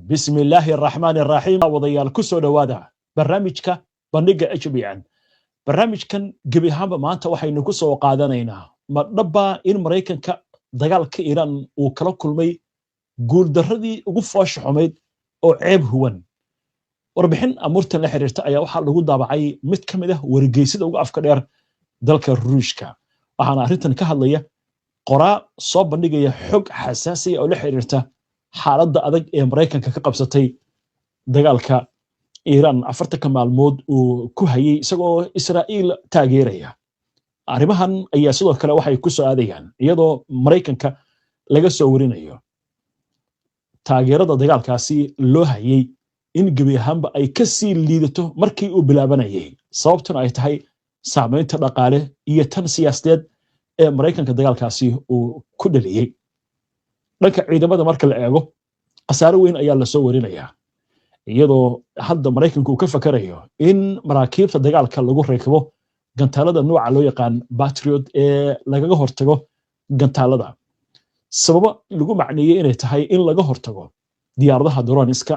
Bismi illaahi araxmaani araxiim. Wadayaal, ku soo dhowaada barnaamijka Bandhiga HBN. Barnaamijkan gebi ahaanba maanta waxaynu ku soo qaadanaynaa: ma dhabbaa in Maraykanka dagaalka Iiraan uu kala kulmay guuldarradii ugu foosha xumayd oo ceeb huwan? Warbixin amuurtan la xiriirta ayaa waxaa lagu daabacay mid ka mid ah wargeysida ugu afka dheer dalka Ruushka, waxaana arrintan ka hadlaya qoraa soo bandhigaya xog xasaasiya oo la xiriirta xaaladda adag ee Maraykanka ka qabsatay dagaalka Iiraan 40-ka maalmood uu ku hayay isagoo Israa'iil taageeraya. Arrimahan ayaa sidoo kale waxay ku soo aadayaan iyadoo Maraykanka laga soo warinayo taageerada dagaalkaasi loo hayay in gebi ahaanba ay ka sii liidato markii uu bilaabanayay, sababtuna ay tahay saamaynta dhaqaale iyo tan siyaasadeed ee Maraykanka dagaalkaasi uu ku dhaliyey. Dhanka ciidamada marka la eego, khasaare weyn ayaa lasoo warinayaa, iyadoo hadda Maraykanku uu ka fakarayo in maraakiibta dagaalka lagu rakibo gantaalada nooca loo yaqaan Patriot ee lagaga hortago gantaalada, sababo lagu macneeyey inay tahay in laga hortago diyaaradaha droniska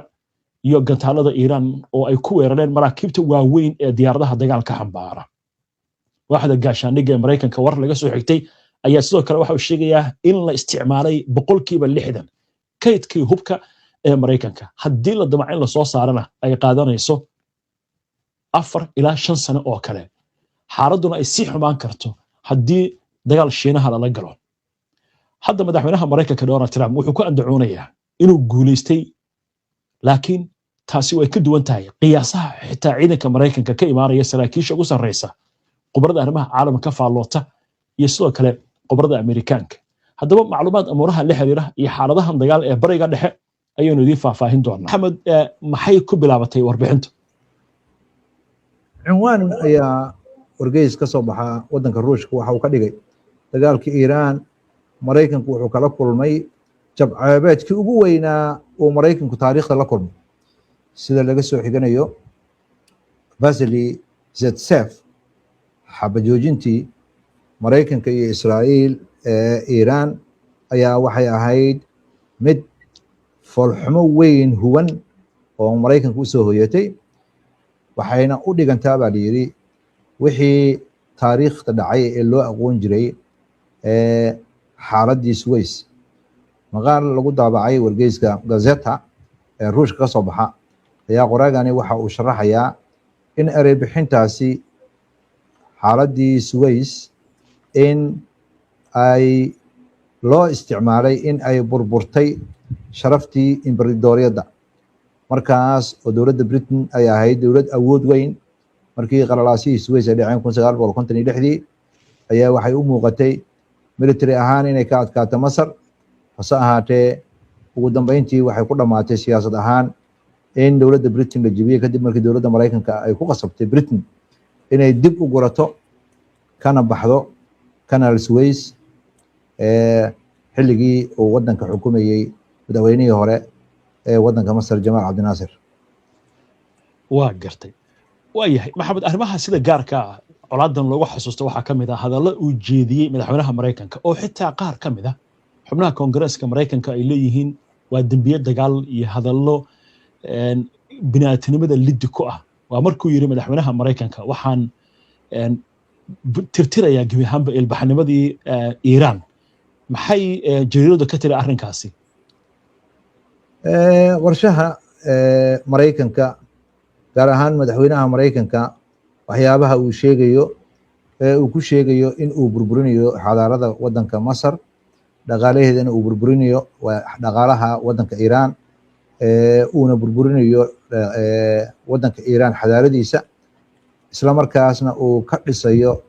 iyo gantaalada Iiraan oo ay ku weerareen maraakiibta waaweyn ee diyaaradaha dagaalka xambaara. Waaxda gaashaandhigga ee Maraykanka war laga soo xigtay ayaa sidoo kale waxa uu sheegayaa in la isticmaalay 60% kaydkii hubka ee Maraykanka, haddii la damaco in lasoo saarana ay qaadanayso 4 ilaa 5 sano oo kale, xaaladduna ay sii xumaan karto haddii dagaal Shiinaha lala galo. Hadda madaxweynaha Maraykanka Donald Trump wuxuu ku andacoonayaa inuu guulaystay, laakiin taasi way ka duwan tahay qiyaasaha xitaa ciidanka Maraykanka ka imaanaya, saraakiisha ugu sarreysa, khubarada arrimaha caalamka ka faalloota iyo sidoo kale khubarada Amerikaanka. Haddaba macluumaad amuuraha la xiriira iyo xaaladahan dagaal ee Bariga Dhexe ayaynu idiin faahfaahin doonaa. Maxamed, maxay ku bilaabatay warbixintu? Cinwaan ayaa wargeys ka soo baxaa waddanka Ruushka waxa uu ka dhigay: "Dagaalkii Iiraan, Maraykanku wuxuu kala kulmay jabceebeedkii ugu weynaa uu Maraykanku taariikhda la kulmay." Sida laga soo xiganayo Vasily Zaitsev, xabajoojintii Maraykanka iyo Israa'iil ee Iiraan ayaa waxay ahayd mid foolxumo weyn huwan oo Maraykanka usoo hoyatay, waxayna u dhigantaa, baa la yidhi, wixii taariikhda dhacay ee loo aqoon jiray ee xaaladdii Suways. Maqaal lagu daabacay wargeyska Gazeta ee Ruushka ka soo baxa ayaa qoraagani waxa uu sharaxayaa in erey bixintaasi xaaladdii Suways in ay loo isticmaalay in ay burburtay sharaftii imberadoriyadda markaas oo dowladda Britain ay ahayd dowlad awood weyn. Markii qalalaasihii Suways ay dhaceen 1956-dii ayaa waxay u muuqatay military ahaan inay ka adkaato Masar, hase ahaatee ugu dambeyntii waxay ku dhammaatay siyaasad ahaan in dowladda Britain la jebiyey, kadib markii dowladda Maraykanka ay ku qasabtay Britain inay dib u gurato kana baxdo Canal Suways, xilligii uu waddanka xukumayey madaxweynihii hore ee waddanka Masar, Jamaal Cabdinaasir. Waa gartay. Waa yahay, Maxamed. Arrimaha sida gaarka ah colaadan loogu xasuusto waxaa ka mid ah hadallo uu jeediyey madaxweynaha Maraykanka, oo xitaa qaar ka mid ah xubnaha Koongareeska Maraykanka ay leeyihiin waa dembiye dagaal iyo hadallo bini'aadantinimada liddi ku ah. Waa markuu yidhi madaxweynaha Maraykanka: "Waxaan tirtirayaa gebi ahaanba ilbaxnimadii Iiraan." Maxay jariiradu ka tiri arrinkaasi? Qorshaha Maraykanka, gaar ahaan madaxweynaha Maraykanka, waxyaabaha uu sheegayo ee uu ku sheegayo in uu burburinayo xadaarada waddanka Masar, dhaqaalaheedana uu burburinayo dhaqaalaha waddanka Iiraan, uuna burburinayo waddanka Iiraan xadaaradiisa, isla markaasna uu ka dhisayo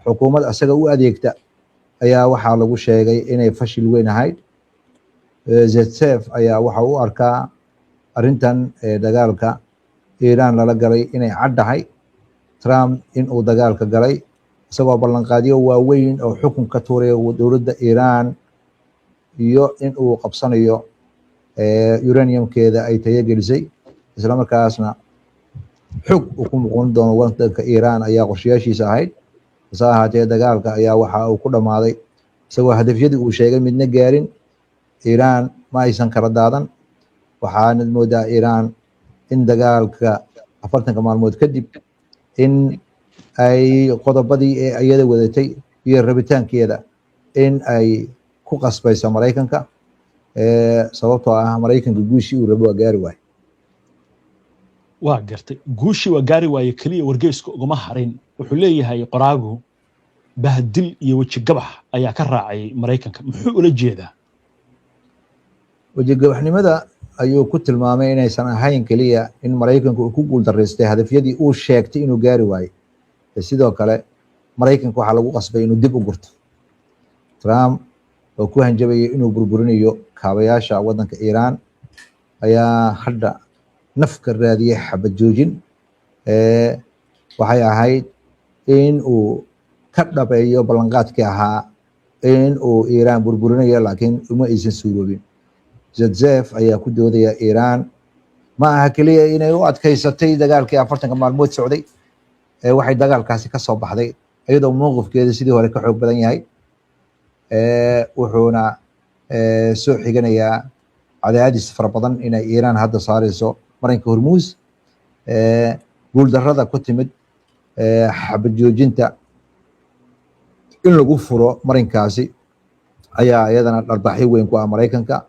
xukuumad asaga u adeegta, ayaa waxaa lagu sheegay inay fashil weyn ahayd. Zaitsev ayaa waxa u arkaa arrintan dagaalka Iiraan lala galay inay caddahay Trump in uu dagaalka galay isagoo ballanqaadyo waaweyn oo xukun ka tuuraya dowladda Iiraan iyo in uu qabsanayo uraniumkeeda ay tayo gelisay, isla markaasna xog uu ku muqun doono wadanka Iiraan ayaa qorshayaashiisa ahayd. Hase ahaatee dagaalka ayaa waxa uu ku dhammaaday isagoo hadafyadii uu sheegay midna gaarin. Iiraan ma aysan kala daadan. Waxaanad moodaa Iiraan in dagaalka 40-ka maalmood kadib in ay qodobadii ee iyada wadatay iyo rabitaankeeda in ay ku qasbayso Maraykanka, sababtoo ah Maraykanka guushii uu rabo waa gaari waayo. Waa gartay, guushii waa gaari waaye keliya wargeysku ugama harin. Wuxuu leeyahay qoraagu bahdil iyo weji gabax ayaa ka raacay Maraykanka. Muxuu ula jeedaa? Wejigabaxnimada ayuu ku tilmaamay inaysan ahayn keliya in Maraykanku uu ku guuldaraystay hadafyadii uu sheegtay inuu gaari waayo, sidoo kale Maraykanka waxaa lagu qasbay inuu dib u gurto. Trump oo ku hanjabayay inuu burburinayo kaabayaasha waddanka Iiraan ayaa hadda nafka raadiyay xabad joojin. Waxay ahayd in uu ka dhabeeyo ballanqaadkii ahaa in uu Iiraan burburinayo, laakiin uma aysan suuroobin. Zatzef ayaa ku doodaya Iiraan ma aha keliya inay u adkaysatay dagaalkii 40-ka maalmood socday, ee waxay dagaalkaasi ka soo baxday iyadoo mowqifkeeda sidii hore ka xoog badan yahay. Wuxuuna soo xiganayaa cadaadis fara badan inay Iiraan hadda saareyso marinka Hormuus. Guuldarrada ku timid xabad joojinta in lagu furo marinkaasi ayaa iyadana dharbaxyo weyn ku ah Maraykanka.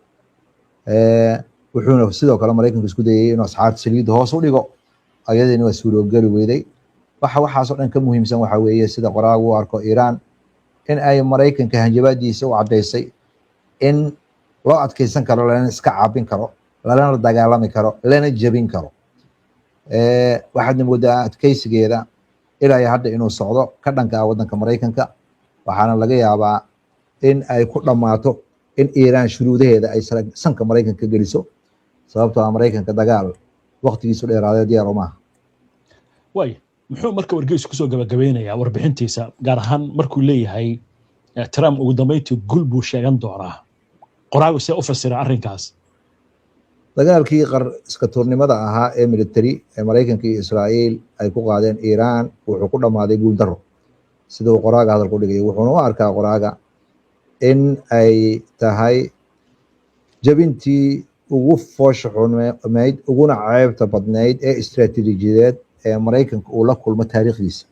Wuxuuna sidoo kale Maraykanku isku dayay inuu asxaarta saliidda hoos u dhigo, ayadina waa suurogeli weyday. Waxa waxaasoo dhan ka muhiimsan waxa weeye, sida qoraagu u arko, Iiraan in ay Maraykanka hanjabaadiisa u caddaysay in loo adkeysan karo, lana iska caabin karo, lalana dagaalami karo, lana jebin karo. Waxaadna moodaa adkeysigeeda ilaa iyo hadda inuu socdo ka dhanka ah waddanka Maraykanka, waxaana laga yaabaa in ay ku dhammaato in Iiraan shuruudaheeda ay sanka Maraykanka geliso, sababtoo ah Maraykanka dagaal waqtigiisu dheeraadee diyaar uma aha. Waay, muxuu marka wargeysku kusoo gabagabeynayaa warbixintiisa, gaar ahaan markuu leeyahay Trump ugu dambeyntii gul buu sheegan doonaa? Qoraagu see u fasira arrinkaas? Dagaalkii qar iska tuurnimada ahaa ee military ee Maraykanka iyo Israa'iil ay ku qaadeen Iiraan wuxuu ku dhammaaday guuldaro, sida uu qoraaga hadalku dhigay. Wuxuuna u arkaa qoraaga in ay tahay jabintii ugu foosha xumayd uguna ceebta badnayd ee istiraatiijiyadeed ee Maraykanka uu la kulmo taariikhdiisa.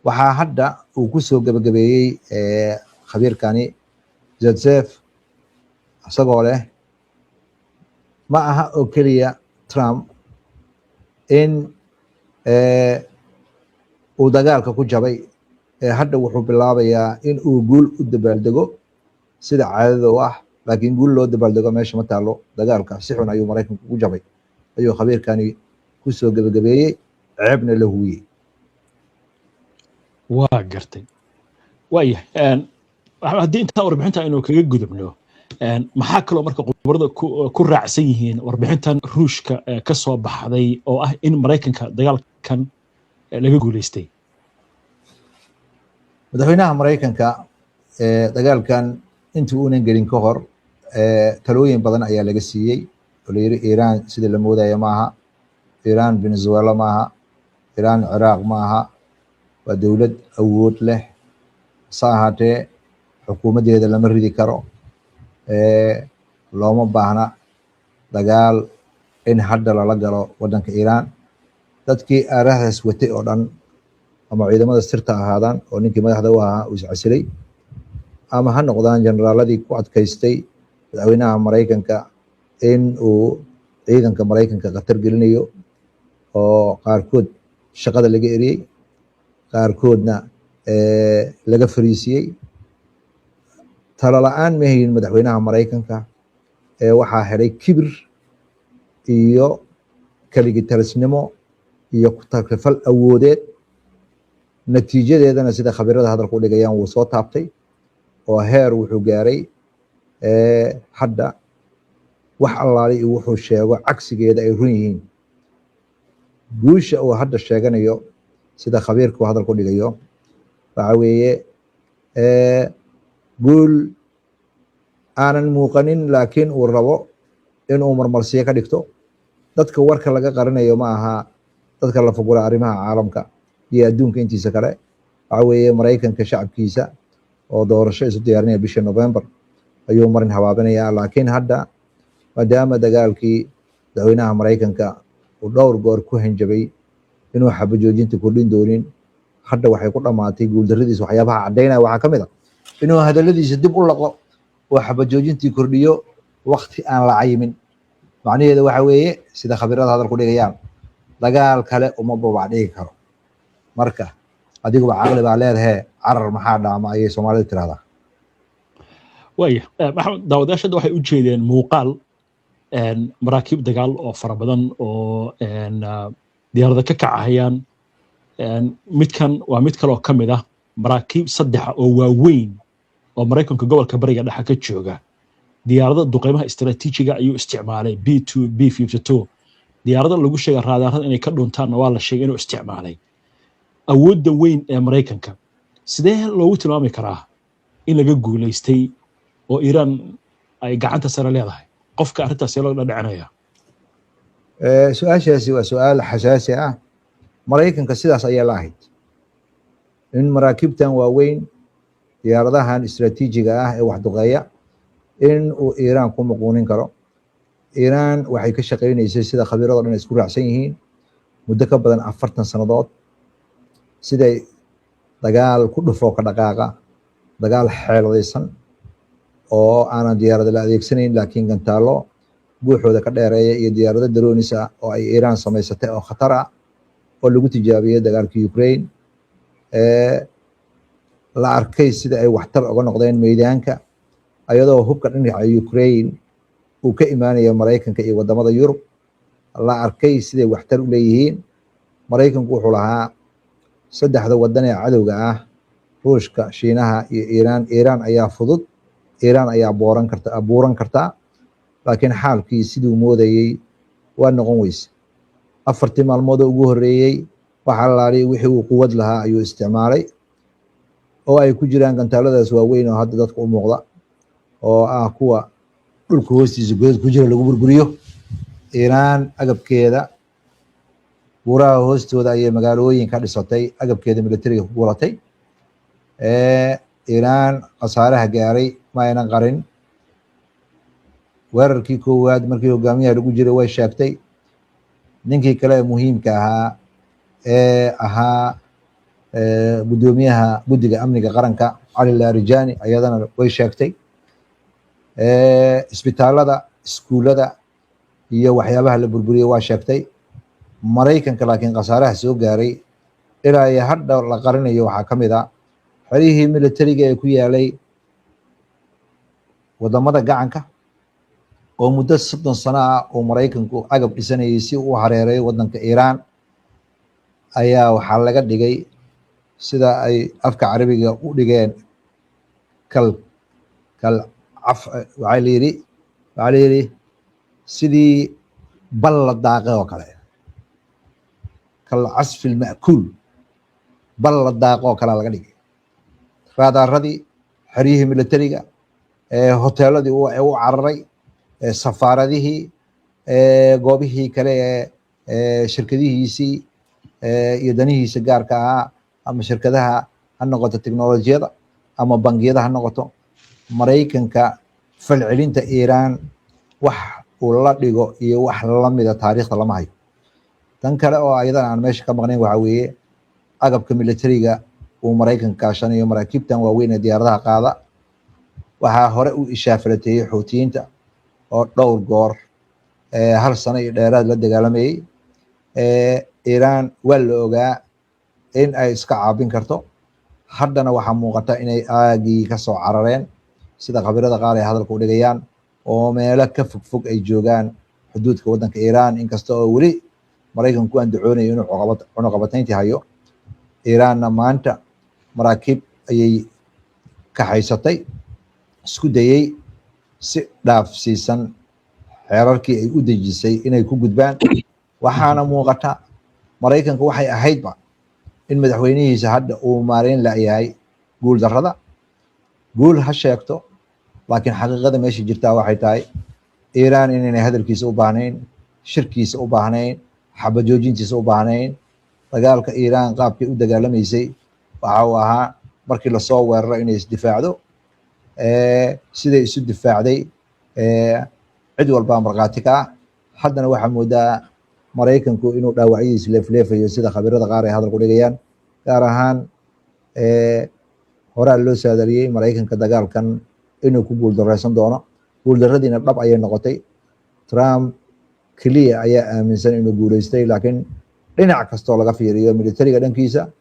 Waxaa hadda uu ku soo gebagabeeyey khabiirkani Zatzef isagoo leh ma aha oo keliya Trump in uu dagaalka ku jabay, ee hadda wuxuu bilaabayaa in uu guul u dabaaldego sida caadada u ah, laakiin guul loo dabaaldego meesha ma taalo. Dagaalka si xun ayuu Maraykanku ku jabay, ayuu khabiirkani ku soo gebagabeeyey, ceebna la huwiyey. Waa gartay. Waayahay, haddii intaa warbixinta aynu kaga gudubno, maxaa kaloo marka khubarada ku raacsan yihiin warbixintan Ruushka ka soo baxday oo ah in Maraykanka dagaalkan laga guuleystay? Madaxweynaha Maraykanka dagaalkan intii uunan gelin ka hor talooyin badan ayaa laga siiyey oo la yiri Iiraan sida la moodaya maaha, Iiraan Venezuela maaha, Iiraan Ciraaq maaha, waa dowlad awood leh, hase ahaatee xukuumaddeeda lama ridi karo, looma baahna dagaal in hadda lala galo waddanka Iiraan. Dadkii aarahdaas watay oo dhan, ama ciidamada sirta ahaadaan oo ninkii madaxda u ahaa uu iscasilay, ama ha noqdaan generaaladii ku adkaystay madaxweynaha Maraykanka in uu ciidanka Maraykanka khatar gelinayo, oo qaarkood shaqada laga eriyey, qaarkoodna laga fariisiyey. Talo la-aan ma hayin madaxweynaha Maraykanka, ee waxaa helay kibir iyo kaligitalisnimo iyo ku-takrifal awoodeed. Natiijadeedana, sida khabiirada hadalka u dhigayaan, wuu soo taabtay oo heer wuxuu gaaray hadda wax allaali iyo wuxuu sheego cagsigeeda ay run yihiin. Guusha uu hadda sheeganayo, sida khabiirku hadalku dhigayo, waxa weeye guul aanan muuqanin, laakiin uu rabo inuu marmarsiyo ka dhigto. Dadka warka laga qarinayo ma aha dadka la fugura arrimaha caalamka iyo adduunka intiisa kale, waxa weeye Maraykanka shacabkiisa oo doorasho isu diyaarinaya bisha November ayuu marin habaabinayaa. Laakiin hadda Maadaama dagaalkii madaxweynaha Maraykanka uu dhowr goor ku hanjabay inuu xabajoojinta kordhin doonin, hadda waxay ku dhammaatay guuldarradiisa. Waxyaabaha caddaynaya waxaa ka mid a inuu hadalladiisa dib u laqo oo xabajoojintii kordhiyo wakti aan la cayimin. Macnaheeda waxa weeye, sida khabirada hadal ku dhigayaan, dagaal kale uma babac dhigi karo. Marka adiguba caqli baa leedahee, carar maxaa dhaama, ayay Soomaalidu tirahdaa. Waaya Maxamed, daawadayaasha hadda waxay u jeedeen muuqaal maraakiib dagaal oo fara badan oo diyaarada ka kacahayaan. Midkan waa mid kaloo ka mid ah maraakiib saddexa oo waaweyn oo Maraykanka gobolka Bariga Dhexe ka jooga. Diyaarada duqeymaha istaraatiijiga ayuu isticmaalay, B-2, B-52, diyaarada lagu sheegay raadaarada inay ka dhuntaanna waa la sheegay inuu isticmaalay. Awoodda weyn ee Maraykanka sidee loogu tilmaami karaa in laga guulaystay oo Iiraan ay gacanta sare leedahay? Qofka arrintaas loo dhadhicinaya? Su-aashaasi waa su-aal xasaasi ah. Maraykanka sidaas ayaa la ahayd in maraakiibtan waaweyn, diyaaradahan istraatiijiga ah ee wax duqeeya, in uu Iiraan ku muquunin karo. Iiraan waxay ka shaqaynaysay, sida khabiirado dhan isku raacsan yihiin, muddo ka badan 40 sannadood siday dagaal ku dhufoo ka dhaqaaqa, dagaal xeeladaysan oo aanan diyaarada la adeegsanayn, laakiin gantaallo guuxooda ka dheereeya iyo diyaarado drones ah oo ay Iiraan samaysatay oo khatar ah oo lagu tijaabiyey dagaalkii Ukraine, la arkay sida ay waxtar uga noqdeen meydaanka, ayadoo hubka dhinaca Ukraine uu ka imaanayo Maraykanka iyo wadamada Yurub, la arkay siday waxtar u leeyihiin. Maraykanku wuxuu lahaa saddexda wadan ee cadowga ah, Ruushka, Shiinaha iyo Iiraan, Iiraan ayaa fudud, Iiraan ayaa booran karta, buuran kartaa. Laakiin xaalkii siduu moodayey waa noqon weyse. 4tii maalmood oo ugu horreeyey waxa laaliyay wixii uu quwad lahaa ayuu isticmaalay, oo ay ku jiraan gantaaladaas waaweyn oo hadda dadka u muuqda, oo ah kuwa dhulka hoostiisa godad ku jira lagu burburiyo. Iiraan agabkeeda buuraha hoostooda ayay magaalooyin ka dhisatay, agabkeeda militariga ku guratay. Iiraan khasaaraha gaaray ma aynan qarin. Weerarkii koowaad markii hogaamiyaha lagu jiray way sheegtay. Ninkii kale ee muhiimka ahaa ee ahaa guddoomiyaha guddiga amniga qaranka, Cali Larijani, ayadana way sheegtay. Isbitaalada, iskuullada iyo waxyaabaha la burburiyey waa sheegtay Maraykanka. Laakiin khasaaraha soo gaaray ilaa iyo hadha la qarinayo waxaa ka mid a xerihii militariga ee ku yaalay wadamada gacanka, oo muddo 30 sano ah uu Maraykanku agab dhisanayay si uu hareereeyo waddanka Iiraan, ayaa waxaa laga dhigay, sida ay afka Carabiga u dhigeen, kal kal caf. Waxaa la yidhi sidii bal la daaqay oo kale, kal casfi lma'kuul, bal la daaqo oo kalea laga dhigay. Raadaaradii, xeryihii militariga, hoteeladii u cararay, safaaradihii, goobihii kale ee shirkadihiisii iyo danihiisa gaarka ahaa, ama shirkadaha ha noqoto teknolojiyada ama bangiyada ha noqoto. Maraykanka falcelinta Iiraan wax uu la dhigo iyo wax lamida taariikhda lama hayo. Tan kale oo ayadana aan meesha ka maqnayn waxaa weeye agabka militariga uu Maraykanka kaashanayo, maraakiibtan waaweyn ee diyaaradaha qaada. Waxaa hore u ishaafalateeyey Xuutiyiinta oo dhowr goor hal sano iyo dheeraad la dagaalamayey. Iiraan waa la ogaa in ay iska caabin karto. Haddana waxaa muuqata inay aagii ka soo carareen, sida khabirada qaar ay hadalka u dhigayaan, oo meelo ka fog fog ay joogaan xuduudka waddanka Iiraan, inkasta oo weli Maraykanku ku andacoonayo inuu cunuqabatayntii hayo. Iiraanna maanta maraakiib ayay kaxaysatay, isku dayey si dhaafsiisan xeerarkii ay u dejisay inay ku gudbaan. Waxaana muuqata Maraykanka waxay ahaydba in madaxweynihiisa hadda uu maareyn layahay guul darrada. Guul ha sheegto, laakiin xaqiiqada meesha jirtaa waxay tahay Iiraan inaynay hadalkiisa u baahnayn, shirkiisa u baahnayn, xabajoojintiisa u baahnayn. Dagaalka Iiraan qaabkay u dagaalamaysay waxa uu ahaa markii lasoo weeraro inay isdifaacdo. Siday isu difaacday. Cid walbaa markhaati ka ah. Haddana waxaa moodaa Maraykanku inuu dhaawacyadiis leefleefayo, sida khabiirada qaar ay hadal ku dhigayaan. Gaar ahaan horaa loo saadaliyey Maraykanka dagaalkan inuu ku guuldareysan doono. Guuldaradiina dhab ayay noqotay. Trump keliya ayaa aaminsan inuu guuleystay, laakiin dhinac kastoo laga fiiriyo, militariga dhankiisa,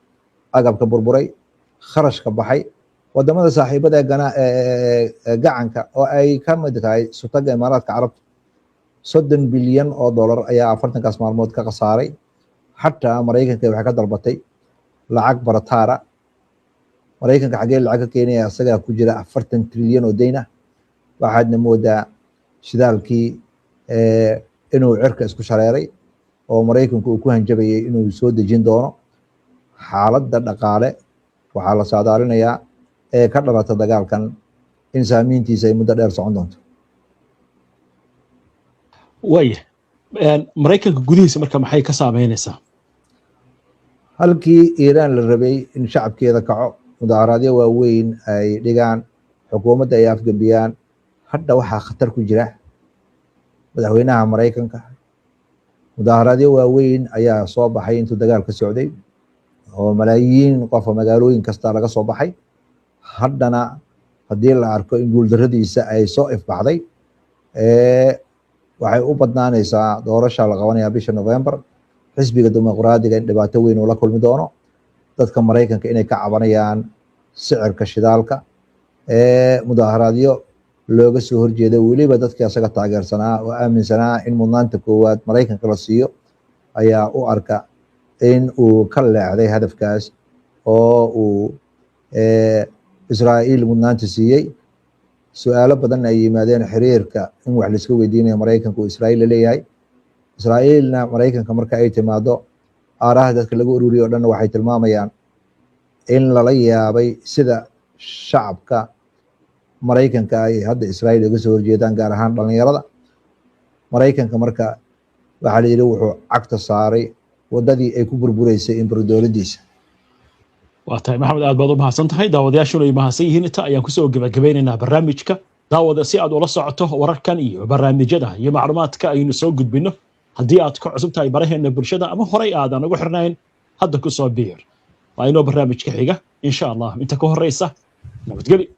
agabka burburay, kharashka baxay, wadamada saaxiibada ee gacanka oo ay ka mid tahay Sutaga Imaaraadka Carabta, 30 bilyan oo dollar ayaa 40kaas maalmood ka khasaaray. Xataa Maraykanka waxay ka dalbatay lacag barataara. Maraykanka xaggee lacag ka keenaya, isagaa ku jira 40 trilyan oo deyn ah? Waxaadna moodaa shidaalkii inuu cirka isku shareeray oo Maraykanku uu ku hanjabayay inuu soo dejin doono. Xaaladda dhaqaale waxaa la saadaalinayaa ee ka dhalata dagaalkan in saamiintiisa ay muddo dheer socon doonto. Waaya, Maraykanka gudihiisa marka maxay ka saameynaysaa? Halkii Iiraan la rabay in shacabkeeda kaco, mudaaharaadyo waaweyn ay dhigaan, xukuumadda ay afgembiyaan, hadda waxaa khatar ku jira madaxweynaha Maraykanka. Mudaaharaadyo waaweyn ayaa soo baxay intuu dagaal ka socday oo malaayiin qofa magaalooyin kasta laga soo baxay. Haddana haddii la arko in guuldaradiisa ay soo ifbaxday, waxay u badnaanaysaa doorasha la qabanaya bisha November, xisbiga Dimuqraadiga in dhibaato weyn uu la kulmi doono. Dadka Maraykanka inay ka cabanayaan sicirka shidaalka, mudaaharaadyo looga soo horjeeda, weliba dadkii asaga taageersanaa oo aaminsanaa in mudnaanta koowaad Maraykanka la siiyo ayaa u arka in uu ka leexday hadafkaas oo uu Israa'iil mudnaanta siiyey. Su-aalo badan ay yimaadeen xiriirka in wax laiska weydiinayo Maraykanka uu Israa'iil la leeyahay, Israa'iilna Maraykanka marka ay timaado. Aaraha dadka lagu ururiyo o dhanna waxay tilmaamayaan in lala yaabay sida shacabka Maraykanka ay hadda Israa'iil uga soo horjeedaan, gaar ahaan dhalinyarada Maraykanka. Marka waxaa la yidhi wuxuu cagta saaray waddadii ay ku burbureysay imberadowladdiisa. Waa tahay, Maxamed, aad baad u mahadsan tahay. Daawadayaashuna ay mahadsan yihiin. Inta ayaan kusoo gebagabeynaynaa barnaamijka. Daawada, si aad ula socoto wararkan iyo barnaamijyada iyo macluumaadka aynu soo gudbinno, haddii aad ka cusub tahay baraheena bulshada ama horey aadan ugu xirnayn, hadda ku soo biir. Waa inoo barnaamijka xiga, insha Allah. Inta ka horeysa, nabadgeli.